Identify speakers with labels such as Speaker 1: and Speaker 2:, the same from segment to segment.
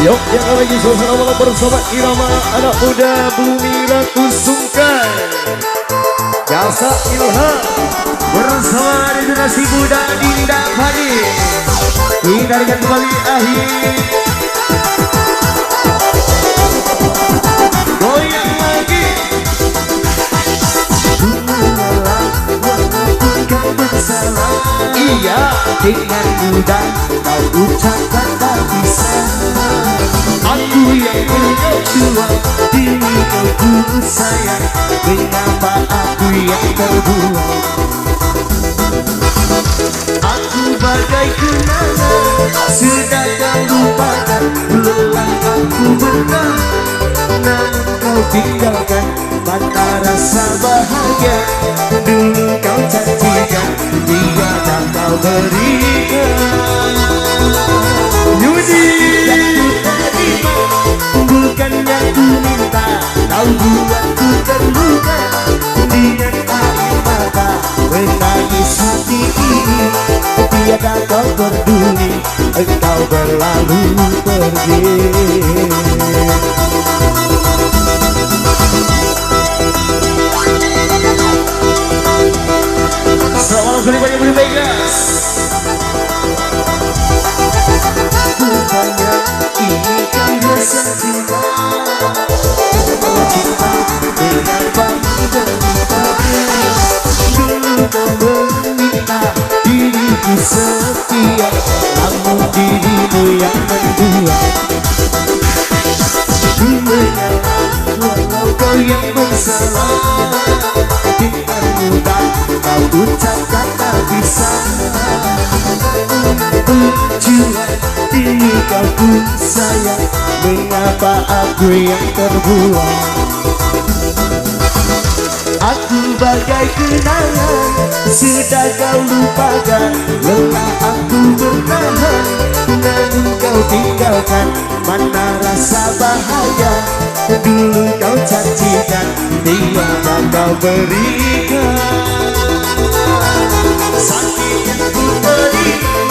Speaker 1: Yuk, yang lagi suasana malam bersama irama anak muda Bumi Ratu Sungkai Jasa Ilham bersama generasi muda Dinda Fani. Kita dengan kembali akhir. Goyang lagi.
Speaker 2: Walaupun kau bersalah,
Speaker 1: iya,
Speaker 2: dengan mudah kau ucapkan tak bisa.
Speaker 1: Aku yang
Speaker 2: berjuang, dirimu ku sayang, mengapa aku yang terbuang? Aku bagai kenangan, sudah kau lupakan, lelah aku bertahan, namun kau tinggalkan. Mana rasa bahagia dulu kau janjikan, tiada kau berikan.
Speaker 1: Yudi
Speaker 2: yang ku terima, bukan yang ku minta, kau buatku terluka dengan air mata. Menangis hati ini, tiada kau peduli, engkau berlalu pergi.
Speaker 1: Selamat malam dari Budi Vegas.
Speaker 2: Rupanya ini kan rasa cinta, cinta mengapa menderita? Dulu kau meminta diriku setia, namun dirimu yang mendua. Ku mengalah walau kau yang bersalah, dengan mudah kau ucapkan tak bisa. Berjuang diri kau ku sayang, mengapa aku yang terbuang? Aku bagai kenangan, sudah kau lupakan, lelah aku bertahan, namun kau tinggalkan. Mana rasa bahagia dulu kau janjikan, tiada kau berikan. Sakit yang ku terima,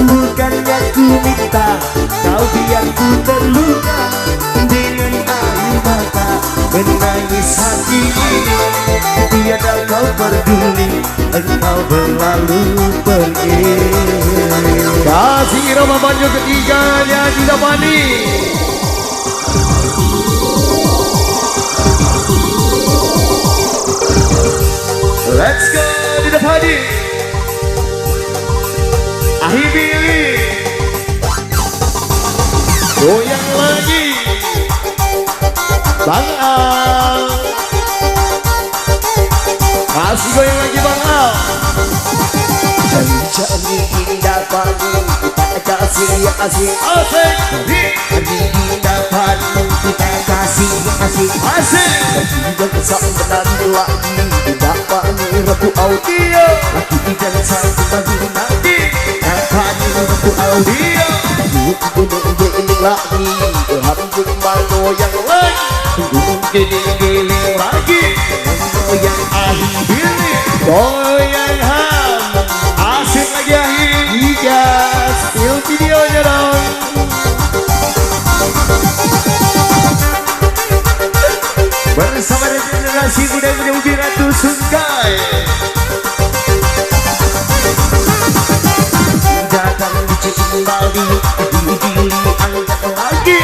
Speaker 2: bukan yang ku minta, kau biar ku terluka dengan air mata. Menangis hati ini, tiada kau peduli, engkau berlalu pergi.
Speaker 1: Kasih irama banjo ketiganya Dinda Fani. Let's go Dinda Fani. Ahi Billy. Goyang lagi Bang Al. Kasih goyang lagi Bang Al.
Speaker 2: Jadi Dinda Fani, kita kasih asik
Speaker 1: asik.
Speaker 2: Dinda Fani, kita kasih asik
Speaker 1: asik.
Speaker 2: Dan menari lagi Dinda Fani Ratu
Speaker 1: Audio.
Speaker 2: Lagi dan sang menari Dinda Fani Ratu
Speaker 1: Audio.
Speaker 2: Giling lagi, hampir goyang
Speaker 1: lagi,
Speaker 2: giling
Speaker 1: lagi,
Speaker 2: goyang
Speaker 1: ahi Billy, goyang ham, asik lagi ahi. Iya, spill videonya dong. Bersama generasi muda Bumi Ratu Sungkai.
Speaker 2: Datang di Bali, Billy angkat
Speaker 1: lagi.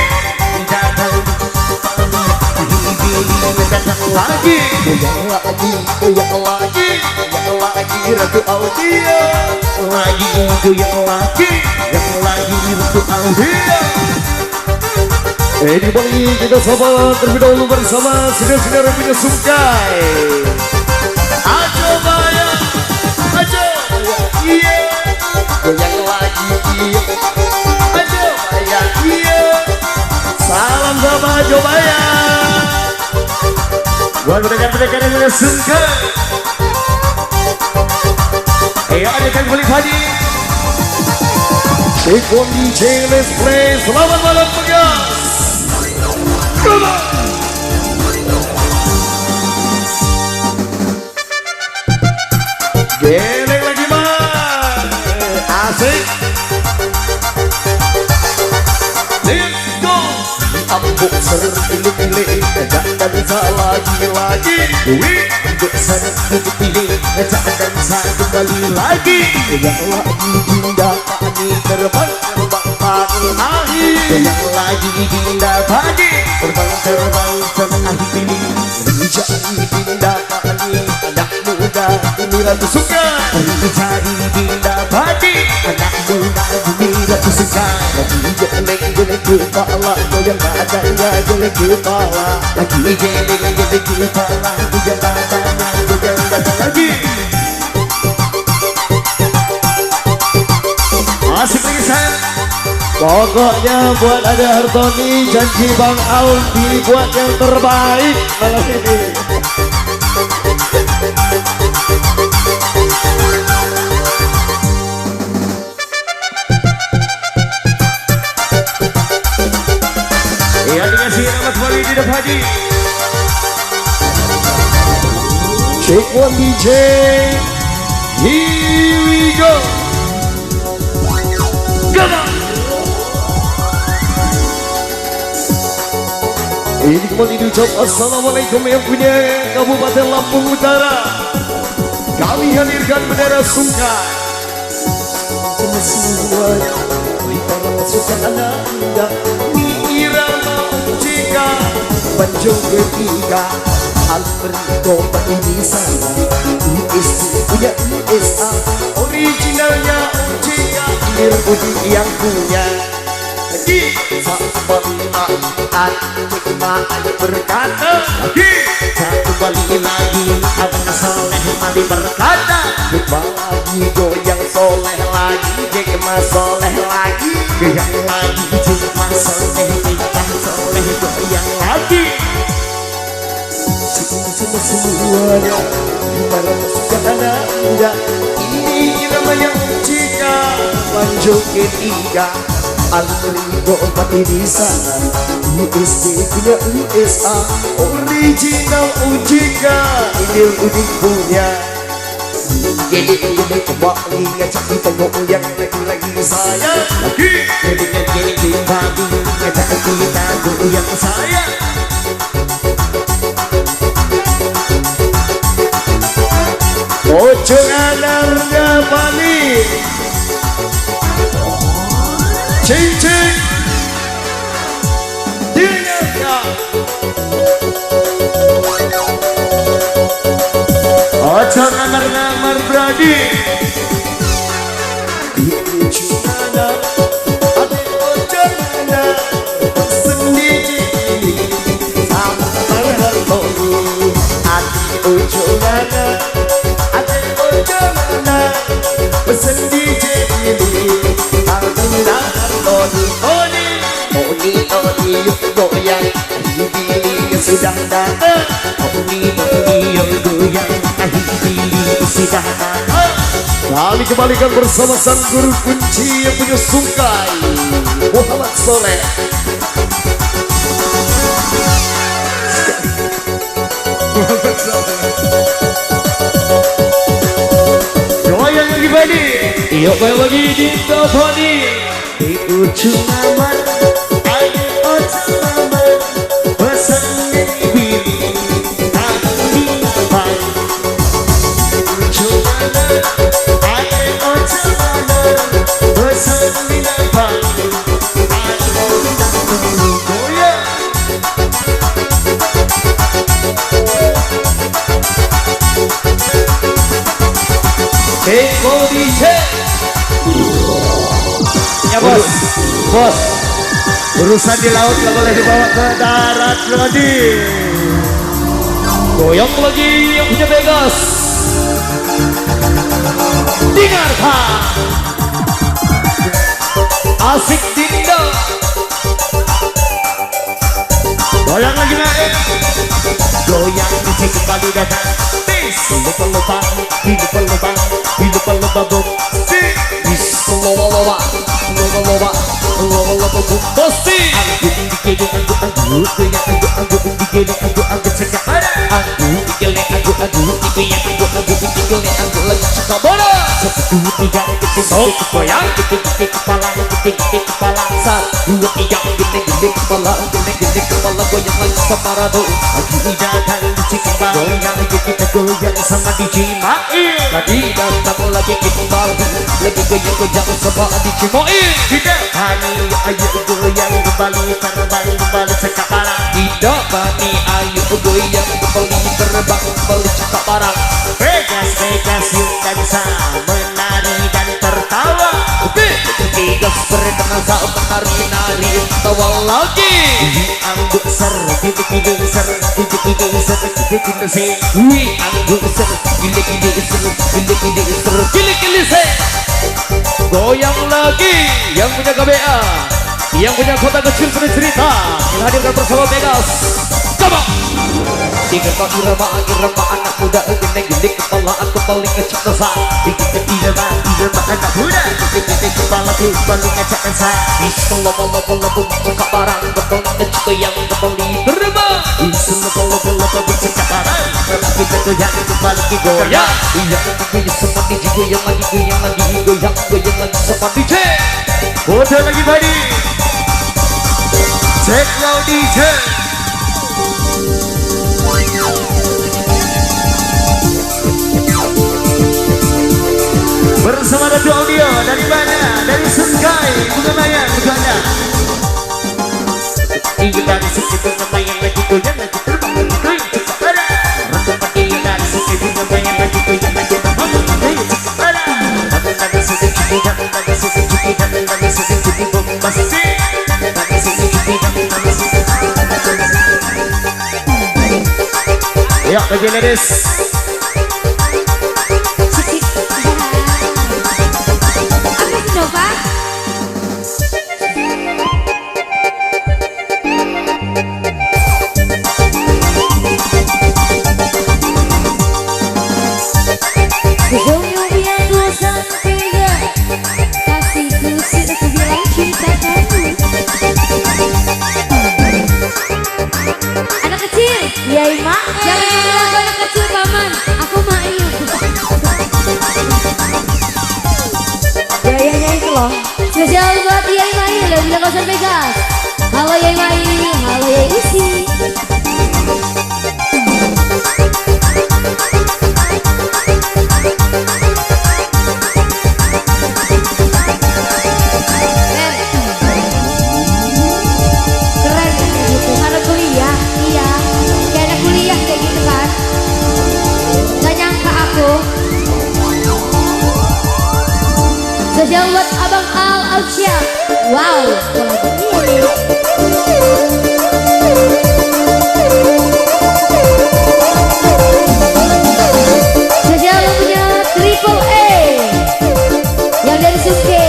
Speaker 2: Datang di Bali, Billy datang
Speaker 1: lagi.
Speaker 2: Goyang lagi, goyang lagi, goyang lagi Ratu
Speaker 1: Audio.
Speaker 2: Lagi goyang lagi, goyang lagi Ratu
Speaker 1: Audio. Ini boleh kita sapa terlebih dahulu bersama senior-senior yang punya Sungkai. Ajo Maya, ajo, iya.
Speaker 2: Goyang lagi, iya.
Speaker 1: Ajo Maya, iya. Salam sama Ajo Maya. Buat mereka-mereka yang punya Sungkai. Ayo adakan kembali padi. Big One DJ, let's play. Selamat malam pegas. Come on. Geleng lagi man. Asik. Let's go. Terpilih-pilih ngajak dansa lagi-lagi.
Speaker 2: Besar pilih ngajak dansa kembali lagi.
Speaker 1: Goyang lagi Dinda Pani terbang terbang pani ahi.
Speaker 2: Goyang lagi Dinda Pani terbang terbang terakhir pilih.
Speaker 1: Rijai Dinda Pani anak muda Bumi Ratu Sungkai.
Speaker 2: Rijai Dinda Pani anak muda Bumi Ratu Sungkai.
Speaker 1: Lagi geleng-geleng kepala, goyang badannya geleng kepala.
Speaker 2: Lagi geleng-geleng kepala, goyang badannya goyang badan lagi.
Speaker 1: Asik lagi sayang. Pokoknya buat ada Hartoni, janji Bang Aun dibuat yang terbaik malam ini.
Speaker 2: Ya, dikasih nama kembali di depan.
Speaker 1: Check one DJ, here we go. Come on. Ini kembali diucap Assalamualaikum yang punya Kabupaten Lampung Utara. Kami hadirkan bendera Sungkai. Semuanya suka anak muda, irama OJK Banjong ketiga Alberto ini sana. USD punya USA, originalnya OJK Dir Budi yang punya. Lagi sama lima berkata
Speaker 2: lagi satu kali lagi abang soleh mari berkata.
Speaker 1: Lagi goyang soleh lagi, jekma soleh lagi,
Speaker 2: goyang lagi jekma soleh, kita soleh goyang lagi.
Speaker 1: Semua semuanya para suka anak muda, ini namanya OJK Lanjut ketiga Alrigo mati di sana. USD punya USA, original OJK ini unik punya. Gini gini kembali ngajak kita goyang lagi-lagi sayang.
Speaker 2: Lagi gini gini kembali ngajak kita goyang sayang.
Speaker 1: Pojok anarnya Bali. Cing-cing dengarkan.
Speaker 2: Ojo ngamar-ngamar berani.
Speaker 1: Goyang Billy sudah datang.
Speaker 2: Oni Oni goyang Billy sudah datang.
Speaker 1: Kami kembalikan bersama sang guru kunci yang punya Sungkai, Muhammad Soleh.
Speaker 2: Muhammad Soleh. Goyang lagi Bani.
Speaker 1: Yuk goyang lagi Dinda Fani.
Speaker 2: Di ujung aman.
Speaker 1: Beko DJ. Ya bos, bos.
Speaker 2: Urusan di laut nggak boleh dibawa ke darat lagi.
Speaker 1: Goyang lagi yang punya Vegas. Dengarkan. Asik Dinda.
Speaker 2: Goyang lagi naik. Goyang DJ kembali datang. Lupa lupa, hidup lupa, hidup lupa buk.
Speaker 1: Loba loba, loba loba, loba loba buk. Pasti.
Speaker 2: Anggu dikele anggu anggu, goyang anggu anggu dikele anggu anggu cekak mana? Anggu dikele anggu anggu, goyang anggu anggu dikele anggu lagi cekak mana? 1, 2, 3, gede gede kepala, gede gede kepala, gede gede kepala.
Speaker 1: 1, 2, 3, gede gede kepala, gede gede kepala, goyang lagi sama Rado.
Speaker 2: Lagi datang DJ kembali, lagi kita goyang sama DJ Mail.
Speaker 1: Lagi datang lagi kembali, lagi goyang-goyang sama DJ Mail.
Speaker 2: Tidak Fani, ayo goyang kembali, terbang kembali cekak barang.
Speaker 1: Tidak Fani, ayo goyang kembali, terbang kembali cekak barang.
Speaker 2: Vegas, Vegas, yuk dansa, menari dan tertawa.
Speaker 1: Vegas berdansa, menari-nari, tawa lagi.
Speaker 2: We angguk ser, gile-gile ser, gile-gile ser, gile-gile ser.
Speaker 1: We angguk ser, gile-gile ser, gile-gile ser, gile-gile ser. Goyang lagi yang punya KBA, yang punya kota kecil bercerita. Kita hadirkan bersama Vegas. Come on. Tiga kau irama, irama anak muda, gede-gede kepala aku paling ngecek dosa.
Speaker 2: Tiga irama, irama anak muda, gede-gede kepala aku paling ngecek dosa.
Speaker 1: Bisa lobo-lobo-lobo cekak barang, betul ngecek yang kembali terbang.
Speaker 2: Bisa lobo-lobo-lobo cekak barang, kita goyang kembali kita
Speaker 1: goyang. Iya, goyang sama DJ, goyang lagi, goyang lagi, goyang, goyang lagi sama DJ.
Speaker 2: Foto lagi buddy. Check out DJ. Bersama Ratu Audio dari mana? Dari Sungai Bunga Mayang, Uganda. Iya dari Sungai Bunga Mayang lagi goyang lagi terbang lagi goyang cekak barang. Ratu Audio dari Sungai Bunga Mayang lagi goyang lagi terbang lagi goyang cekak barang. Dari Sungai Cuki, dari Sungai Cuki, dari Sungai Cuki bombastis. Dari Sungai Cuki, dari Sungai Cuki, dari Sungai Cuki. Ya, bagi ladies.
Speaker 3: Anak kecil, Yai Mak, jangan bilang aku anak kecil paman, aku Mail. Gayanya itu loh. Spesial buat Yai Mail yang bilang kawasan Vegas. Halo Yai Mail, halo Yai Usi. Keren gitu, anak kuliah, iya. Kayak anak kuliah kayak gitu kan. Gak nyangka aku. Spesial buat Abang Al Alsya. Wow, spesial punya Triple A yang dari Suke.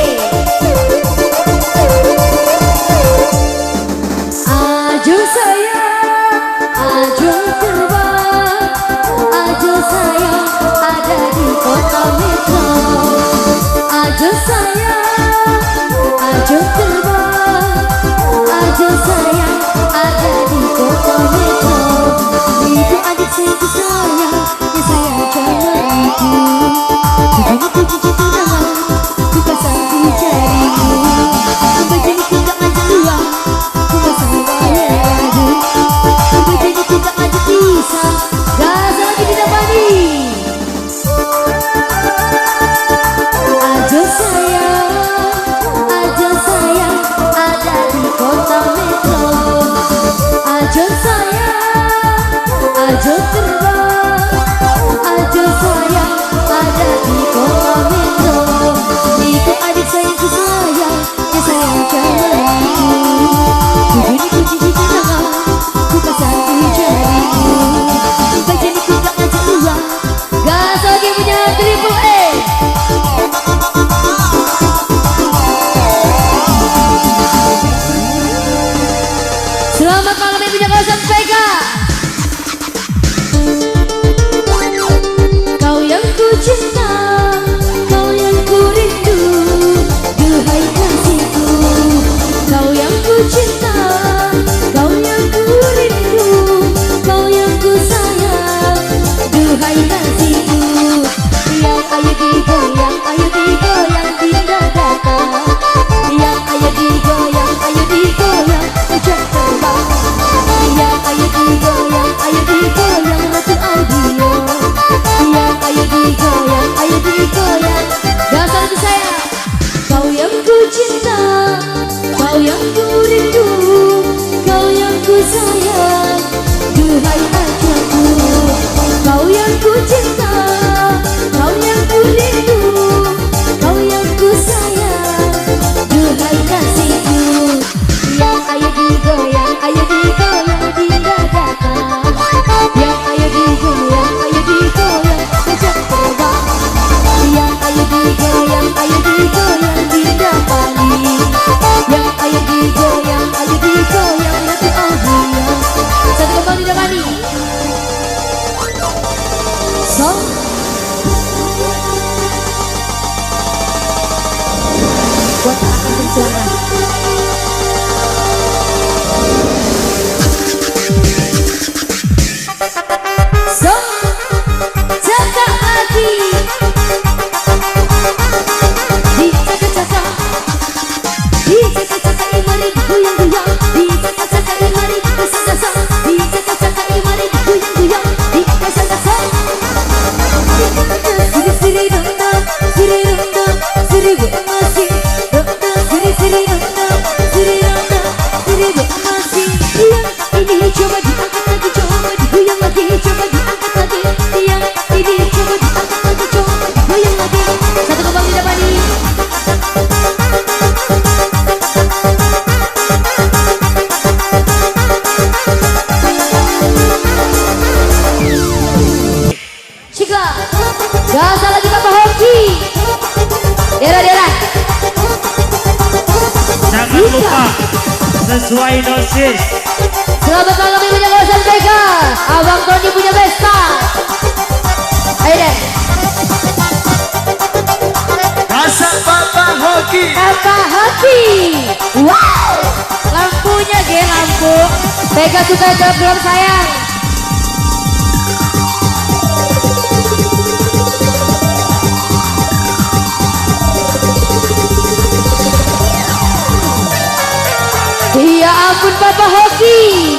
Speaker 3: Ajo sayang, ajo terbang, ajo sayang ada di kota metro. Ajo sayang, ajo terbang, ajo sayang
Speaker 2: Sesuai dosis.
Speaker 3: Selamat malam ibunya kawasan Vega. Abang Tony punya Vespa. Ayo deh.
Speaker 1: Kasak Papa Hoki.
Speaker 3: Papa Hoki. Wow. Lampunya ge lampu. Vega suka gelap-gelap sayang. Ya ampun Papa Hoki.